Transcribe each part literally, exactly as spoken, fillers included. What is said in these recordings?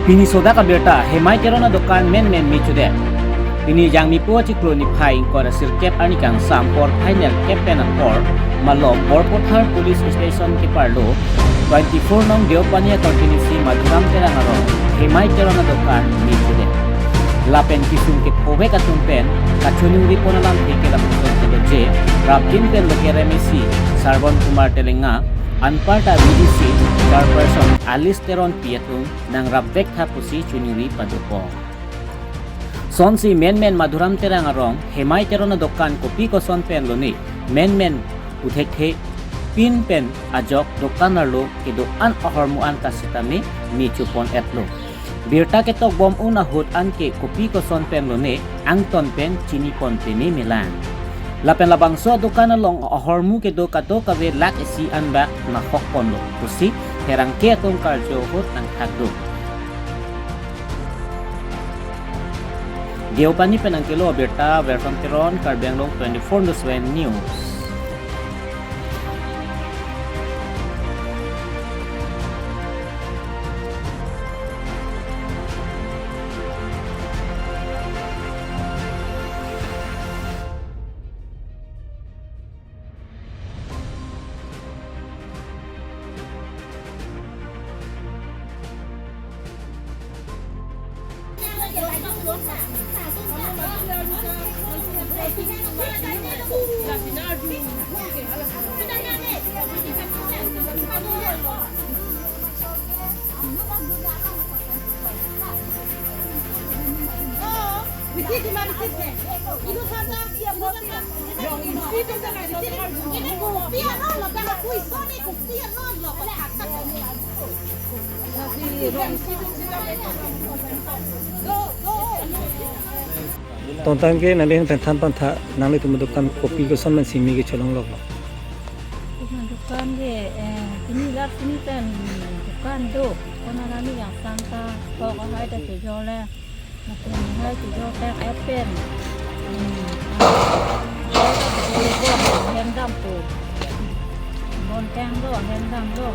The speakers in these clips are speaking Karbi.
Pini sodak abirta, Hemai Teron adokan menmen me chudet. Pini Jangmipo achiklo niphai ingkoi ra sirkep arni kangsam por phainel kep pen apor, malom Borpathar Police Station keparlo, twenty-four nong Deopani a-constituency Madhuram Terang arong, Hemai Teron adokan me chudet. Lapen kesung kephovek atum pen kachoningri pon alamthe ke lapuson kedoje, rapjin pen local M A C Sarbon Kumar Telenga, anparta V D C chairperson Alice Teronpi atum nangrapvek tha pusi choningri padopon. Sonsi menmen Madhuram Terang arong Hemai Teron adokan kopi koson pen lone, menmen uthekthe pin pen ajok dokan arlo kedo-an ahormu an ta sitame me chupon-etlo. Birta ketokbom un ahut anke kopi koson pen lone angton pen chinipon peme melang. Lapen labangso adokan along ahormu kedo kadokave lakh isi anbak nahok ponlo pusi pherangke atum karjo ahut nangthakdun. Deopani pen nangkelo abirta, Verson Teron, Karbi Anglong twenty-four into seven News. Tongtang ke nangli pen than pantha, nanglitum adokan kopi koson pen si me kecholonglok? Adokan ke, eh, pini lar pini pen dokan do, konat arni kangsam ta, kok ahai ta chojor le, lapen hai chojor pen epen. Hmm. Hem dampo. Bon kang do, hem damlo.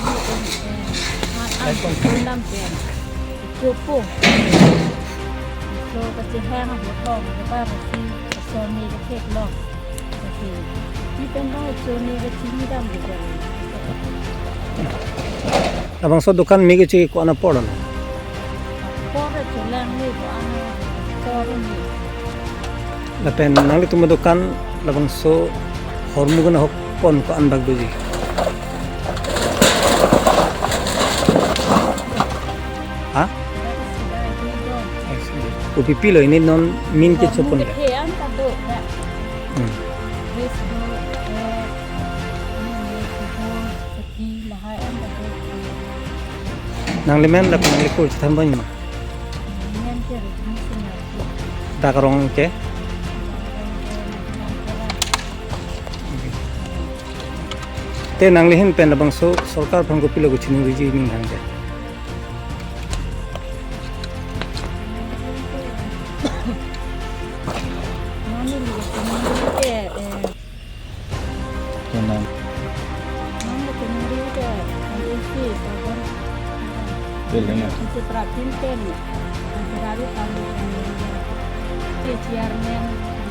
Ni pen, eh, han an bon dam pen. Chopo. Cho kachehang ahut hong, kepar si, kachon ni katheklong. Kasi, ni pen ba cho ni kachini dam gitu. Labangso dokan me kechi ko-an apor lo? Apor cholang ni ko-an apor ni. Lapen nanglitum adokan labangso hormu ke nahok pon ko-an bak doji? Ha? Kopi pi lo, ini non min ke chopon ke? Hmm. Nangli men lapen nangli kur chethan bang ma? Dak arong ke? Te nangli ahin pen labangso sorkar aphan kopilo kachiningri ji ning hang ke? Nangli ahin pen, eh, Tenang. Nang chiningri ke M A C Sarbon. Betul, ya. Isi prapjin pen, February tanggal ke chairman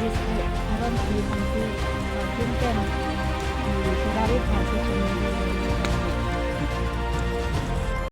district Sarbon Teronpi prapjin pen, February tanggal chiningri.